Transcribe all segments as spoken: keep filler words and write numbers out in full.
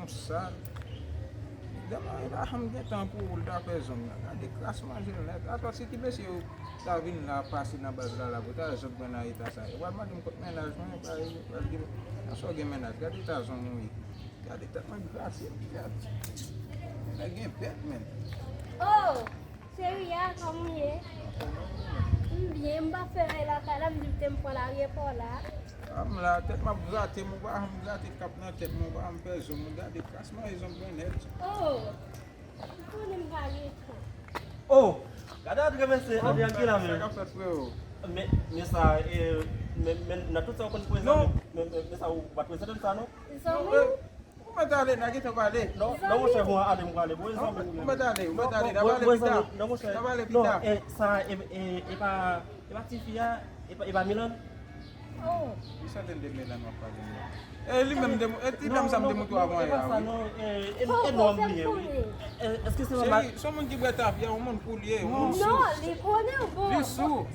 Sa. Demen, e pa janm gen tan pou ou, l ta fè zong nan. Gade kras manje l nèt. Atò, si ti mesye yo ta vin la, pase nan baz la, la, pou ta zòt pran nan eta sa. Yo pral mande m kot mennaj mwen, yo pral, yo pral di m, "Nan sa w gen mennaj, gade eta zong ou ye." Gade tèt mwen grase, gade. Nèg gen bèt, menn. Oh! Cheri a, kòman w ye? M byen, m pa fè anyen lakay la, m di m te m pran lari epa w la. A m la, tèt m ap grate m, ou pa janm grate k ap nan tèt mwen, ou pa janm fè zong, gade kras manje zong mwen nèt. Oh! M konnen m pa gen tan. Oh! Gade Andre mesye, Andre an ki la menm? Sa k ap fèt, freo? Men, men sa, e, men, men nan tout sa w konn prezante, men, men, men sa ou pa t prezante m sa non? Zanmi w? Ou mèt ale, n a gentan pale. Non, non, monchè, bon, ale, m prale. Bon, zanmi, ou mèt ale, ou mèt ale, n a pale pita. Non, monchè, n a pale pita. Non, e, sa, e, e, e pa, e pa tifi a, e pa, e pa Milan. Oh. Ki santèn de Milan w ap pale la? E li menm, e ti dam sa m te montre w avan yè a, wi. E pa sa, non, e, e, e non, m bliye, wi. E, èske se manman? Cheri, se yon moun ki bwè tafya, yon moun fou li ye, yon moun sou. Non, li konnen w bon. Li sou.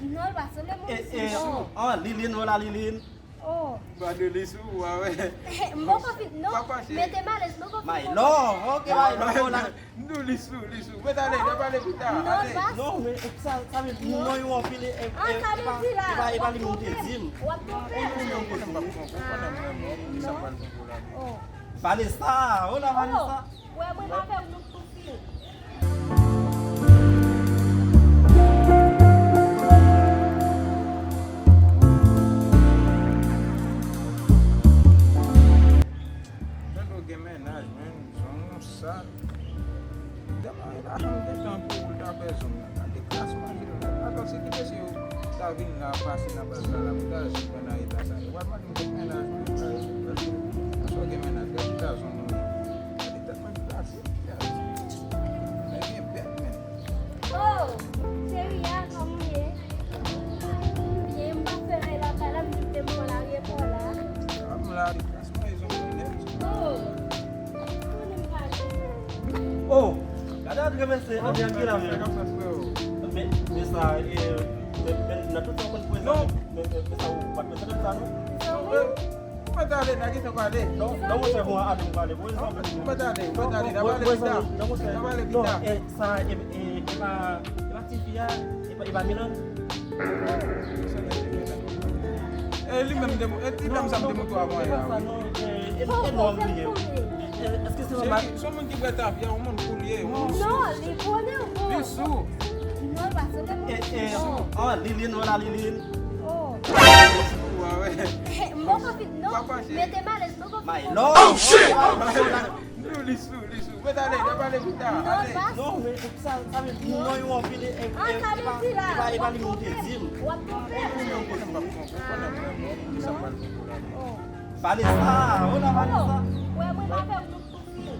Non, li pa sanble moun sou, non. Ah, Liline, wè la, Liline. Oh. Ba nou li sou ou a, wè. M poko fin, non. Mete m alèz, m poko fin. My love, ok, my love, la. Nou li sou, li sou. Mèt ale, n a pale pita. Non, ale. Non, men sa, sa vle di, non, yo anpil, e, e, e pa, e pa li monte di m. W ap twonpe m. Ou konnen m pa konprann, ou konnen m vrèman, ou konnen sa pral gen pou la. Oh. Vanessa, hola, Vanessa. Wè, mwen avè w, nou tou fin. Tande w gen mennaj, menn, se yon sal. Demen, e pa janm gen tan pou ou, l ta fè zong nan. Gade klas manje l la. Atò, si ti mesye yo ta vin la, pase nan baz la, la, pou ta jwenn nan eta sa. Yo pral mande m kot mennaj mwen, yo pral di m, "Nan sa w gen mennaj, gade eta zong ou ye." Gade tèt mwen grase, gade. Nèg gen bèt, menn. Oh, cheri a, kòman w ye? M byen, m pa fè anyen lakay la, m di m te m pran lari epa w la. A m la, klas manje zong mwen nèt. Oh, ou konnen m pa gen. Oh, gade Andre mesye, Andre an ki la menm? Sa k ap fèt, freo? Men, men sa, e, men, men nan tout sa w konn prezante, men, men, men sa ou pa t prezante m sa non? Zanmi w? Ou mèt ale, n a gentan pale. Non, non, monchè, bon, ale, m prale. Bon, zanmi. Ou mèt ale, ou mèt ale, n a pale pita. Non, monchè, n a pale pita. Non, e, sa, e, e, e pa, e pa tifi a, e pa, e pa Milan. E li menm, e ti dam sa m te montre w avan yè a, wi. E, e, e non, m bliye. E, èske se manman? Cheri, se yon moun ki bwè tafya, yon moun fou li ye, yon moun sou. Non, li konnen w bon. Li sou. Non, li pa sanble moun sou, non. Ah, Liline, wè la, Liline. Oh. Ou a wè. M poko fin, non. Mete m alèz, m poko fin. My love. Oh, shit! Nou li sou, li sou. Mèt ale, n a pale pita. Ale. Non, men sa, sa vle di, non, yo anpil, e, e, e pa, e pa li monte di m. W ap twonpe m. Ou konnen m pa konprann, ou konnen m vrèman, ou konnen sa pral gen pou la. Oh. Vanessa, hola, Vanessa. Wè, mwen avè w, nou tou fin.